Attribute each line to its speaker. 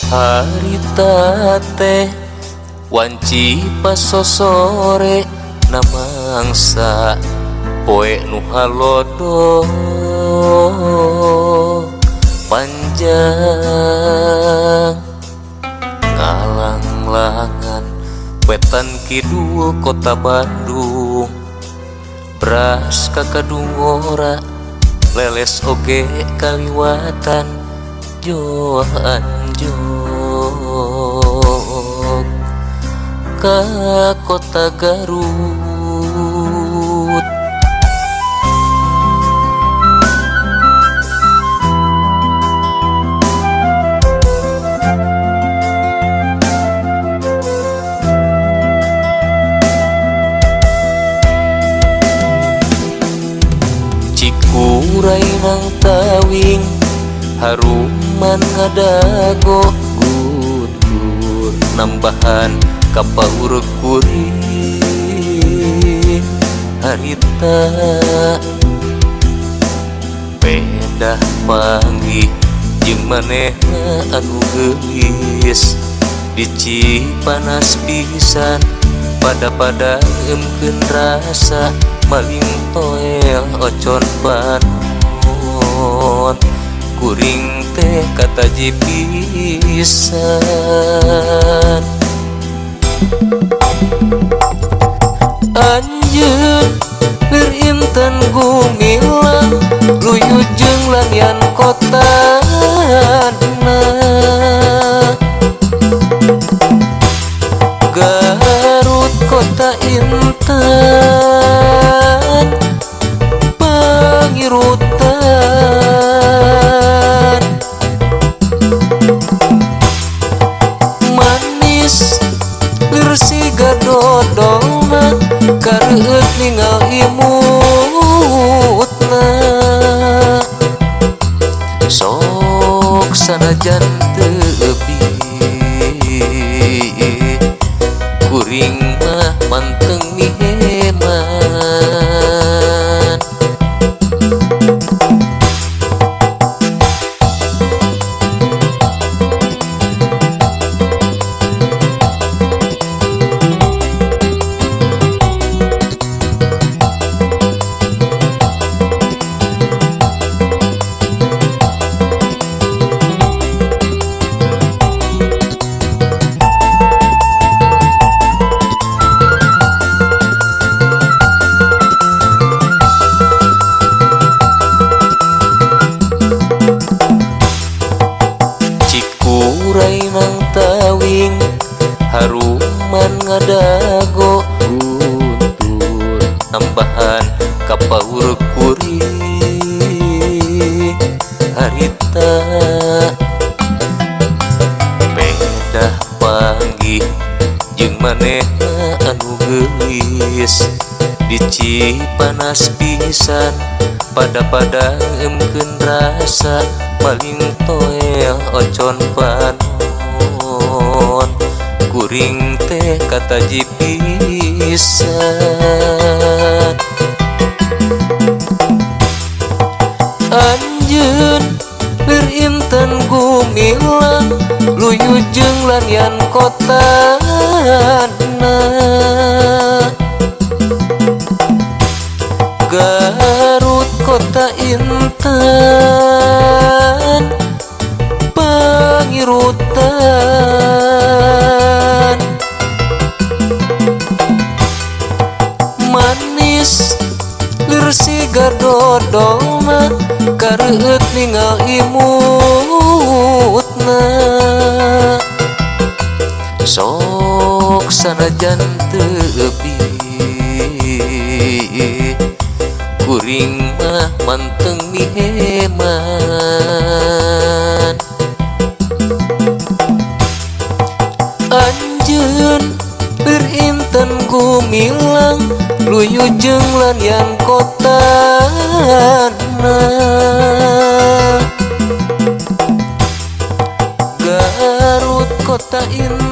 Speaker 1: Harita teh wanci pasosore namangsa poe nu halodo panjang ngalanglangan wetan kidul kota Bandung beras ka Kadungora leles oge kaliwatan joan jog ka kota Garut. Cikuray nang tawing haruman ngadago gudur nambahan kapaur kuring harita pedah panggih jeung manehna anu geulis di Cipanas pisan pada-pada eumkeun rasa maling toel ocon panon kuring teh kataji pisan. Anjeun lir inten gumilang luyu jeung lanian kotana Garut kota intan pangirutan manis lir siga dodolna kareueut ningal imutna sok sanajan teu kuring mah manteng miheman. Cikuray nang tawing haruman ngadago guntur nambahan kapaur kuring harita pedah panggih jeung manehna anu geulis di Cipanas pisan pada-pada eumkeun rasa maling toel ocon panon kuring teh kataji pisan. Anjeun lir inten gumilang luyu jeung lanian kotana Garut kota intan pangirutan manis lir siga dodolna kareueut ningal imutna sok sanajan teu Kuring mah manteng miheman. Anjeun lir inten gumilang luyu jeung lanian kotana. Garut kota intan.